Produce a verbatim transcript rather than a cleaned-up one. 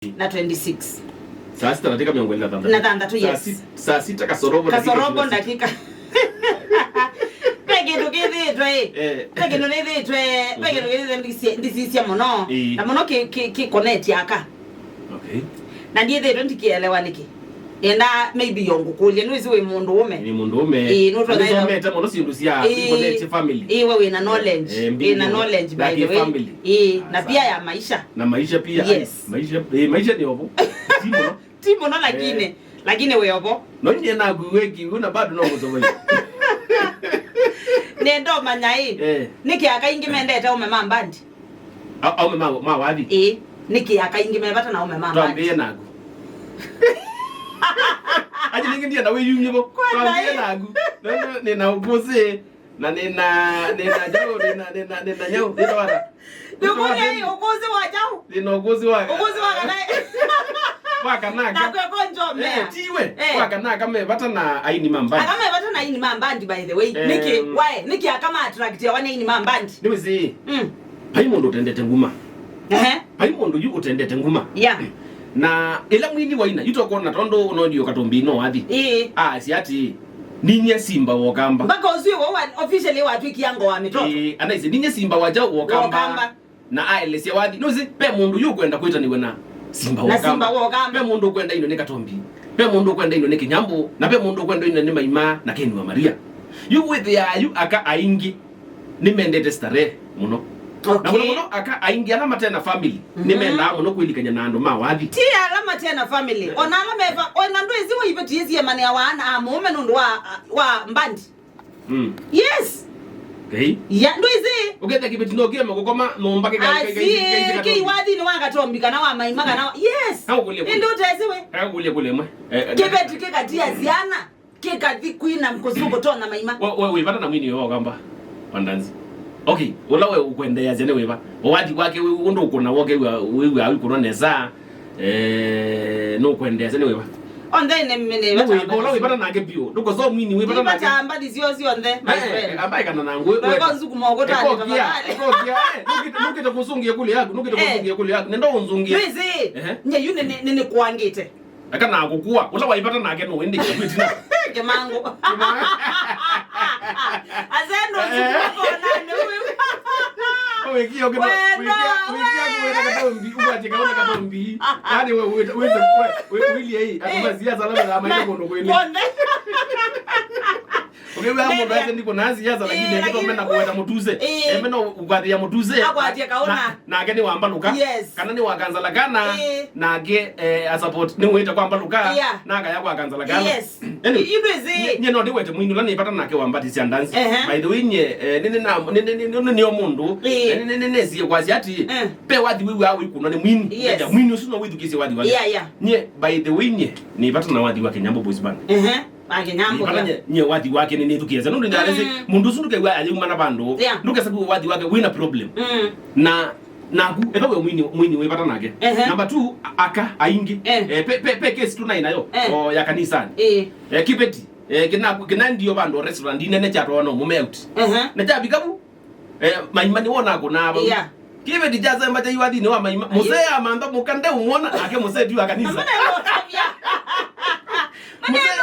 na twenty-six. Saa sita na dakika mĩongo ĩlĩ na thanthatũ. Na thanthatũ, yes. Saa si-, saa sita kasorobo dakika Kasorobo ishirini na sita. Dakika. Ve kĩndũ kĩthĩtwe, ĩ. Eh. Ve kĩndũ nĩthĩtwe, ve kĩndũ kĩthĩtwe ndisi-, ndisisya mũno. Ĩĩ. Na mũno kĩ, kĩ, kĩ connect aka. Okay. Na ndiĩthĩtwe ndikielewa nĩkĩ. Enda maybe yo ngũkũlye, nĩwĩsĩ wĩ mũndũ ũme. Nĩ mũndũ ũme. Ĩĩ, nũtwethaĩwa. Nĩsomete mũno syĩndũ sya, ĩĩ, connect family. Ĩĩ, we wĩna knowledge. Eh, mbingĩ wĩna mũno. Knowledge, by the way. Family. Ĩĩ, na pia ya maisha. Na maisha pia. Yes. Maisha, eh, maisha nĩ ovo. Ti mũno. Ti mũno lakini, eh, lakini wĩ ovo. No nyie naku weki, una bado no mũsomo. Nenda ũmanya ĩ. Eh. Nĩkĩ aka aingĩ mendete aume ma mbandi? A-, aume ma, ma wathi? Ĩĩ. Nĩkĩ aka aingĩ me vata na aume ma mbandi? Twambĩe naku. Aji nĩngĩ ndiye na wĩyumye vo. Twambĩe naku. Nĩ, nĩ, nĩ na ũkũsĩ. Na nĩna, nĩna nyaũ, nĩna, nĩna, nĩna nyaũ, nĩna wara. Nĩkũlya ĩ, ũkũsĩ wa nyaũ? Nĩna ũkũsĩ wa, ũkũsĩ wa kana. Wa kanaka. Na kweko njomea. Eh, tiwe. Eh. Wa kanaka me vata na aini ma mbandi. Aka me vata na aini ma mbandi, by the way. Em. Nĩkĩ? Why? Nĩkĩ aka ma attractiwa nĩ aini ma mbandi? Nĩwĩsĩ. Mm. Vai mũndũ ũtendete nguma. Ehe. Vai mũndũ yu ũtendete nguma. Yeah. Na ĩla mwini waina, yu tũkona tondũ ũnondio Katumbi no wathi. Ĩĩ. Asya atĩ, "Ninyie simba wa Ũkamba." Mpaka ũsu wa, wa officially watwĩkia ngo wa mĩtoto. Ĩĩ, anaisye, "Ninyie simba wa kyaũ wa Ũkamba." Wa Ũkamba. Na aelesya wathi. Nũsĩ, pe mũndũ yu ũkwenda kwĩtanĩw'a na simba wa Ũkamba. Na simba wa Ũkamba. Pe mũndũ ũkwenda ino nĩ Katumbi. Pe mũndũ ũkwenda ino nĩ Kĩnyambũ. Na pe mũndũ ũkwenda ino nĩ Maima na Ken wa Maria. Yu wĩthĩaa yu aka aingĩ nĩmendete starehe mũno. Okay. Na mũno mũno aka aingĩ ala mate na family, mhm, nĩmendaa mũno kwĩlikany'a na andũ ma wathi. Ti ala mate na family, ona ala meva, ona ndwĩsĩ waiveti yĩsiemania wana a mũũme nũndũ wa, wa mbandi. Mm. Yes. Okay. Ya, ndwĩsĩ. Ũkethĩa kĩveti no kĩema kũkoma nyũmba kĩka-, kĩka-, kĩka-, kĩka-, kĩka-, kĩi wathinĩ wa Katombi kana wa Maima kana wa, yes. Ĩndĩ ũtesĩ we. Akũlye kũlya ĩmwe. Eh, eh, kĩveti kĩkatia syana. Kĩkathi kwina kũsu kũtonya Maima. We, we, wĩ vata na mwini ũyũ wa Ũkamba wa ndanzi. Okay, ũla we ũkwendeeasya nĩ wĩva? Ũwathi wake wĩ ũndũ ũkũna woke wĩw'a, wĩw'a wĩkũnwa nesa. Eh, nũkwendeeasya nĩ wĩva? Onthe nĩ mene. Nĩ wĩva, ũla wĩ vata nake biũ. Ndũkosa mwini wĩ vata nake. Nĩ vata mbathi syo syonthe, my friend. Eh, ambaye kana na ngwe. Wako nzuku moko tani tafadhali. Ekokia, eh, nũkite, nũkite kũsũngĩa kũlĩ yaku, nũkite kũsũngĩa kũlĩ yaku. Nenda ũnzũngĩe. Ehe. Nye yu nĩ, nĩ, nĩ, nĩ kwangĩte. Aka na kũkua, ũla waivata nake nũ ĩndĩ, akwĩtina. Kĩmangũ. Kĩmangũ. Aseno, eh, zuku kona nĩ ũyũ. Wĩkia ũkĩta, wĩkia, wĩkia kũweta Katombi, ũkwatye kaona Katombi. Yaani we, we, we, we, we, wĩlie hii, eh, atuma siasa labda na maisha kondo kwene. Konde. Ũkĩwĩa mũndũ ase ndiko na siasa, lakini, eh, lakini mena kũweta mũtuse. Eh. Eh, mena ũkwathia mũtuse. Akwathia kaona. Na, nake nĩ wa Mbalũka. Yes. Kana nĩ wa Kanzala kana, eh, nake, eh, a support nĩ wĩte kwa Mbalũka. Yeah. Na akaya kwa Kanzala kana. Yes. Anyway, i-, indo izi. Nye, nye no ndiwete mwini ũla nĩ vata nake wa mbati sya ndanzi. Ehe. By the way, nye, eh, nĩ, nĩ na, nĩ, nĩ, nĩ, nĩ, nĩ o mũndũ. Eh. Nĩ, nĩ, nĩ, nĩ sie kwa siati. Eh. Pe wathi wĩw'aa wĩkũnwa nĩ mwini. Yes. Ngeja mwini ũsu no wĩthukĩsye wathi wake. Yeah, yeah. Nye, by the way, nye, nĩ vata na wathi wa Kĩnyambũ Boys Band. Ehe. Akĩnyambũkĩa. Nĩvata nye, nye wathi wake nĩ nĩthukĩĩsya. Nũndũ ndarĩsĩ, mm, mũndũ ũsu ndũkew'a ayĩumana vandũ. Yeah. Ndũkesa kwĩw'a wathi wake wĩna problem. Mm. Na, naku, eka we mwini, mwini wĩ vata nake. Ehe. Number two, a-, aka aingĩ. Eh. Eh, pe, pe, pe case tũnaĩ nayo. Eh. O ya kanisani. Eh. Eh, kĩveti. Eh, kĩna, kĩna ndio vandũ restaurant inene kyatwawa no mũme out. Ehe. Na kyavika vu, eh, Maima nĩwona kũnaa vau. Yeah. Kĩveti kyasemba kyaiwa thĩnĩ wa Maima. Aye. Mũsee amantha mũka ndeũmwona, nake mũsee ti wa kanisa. Mũsee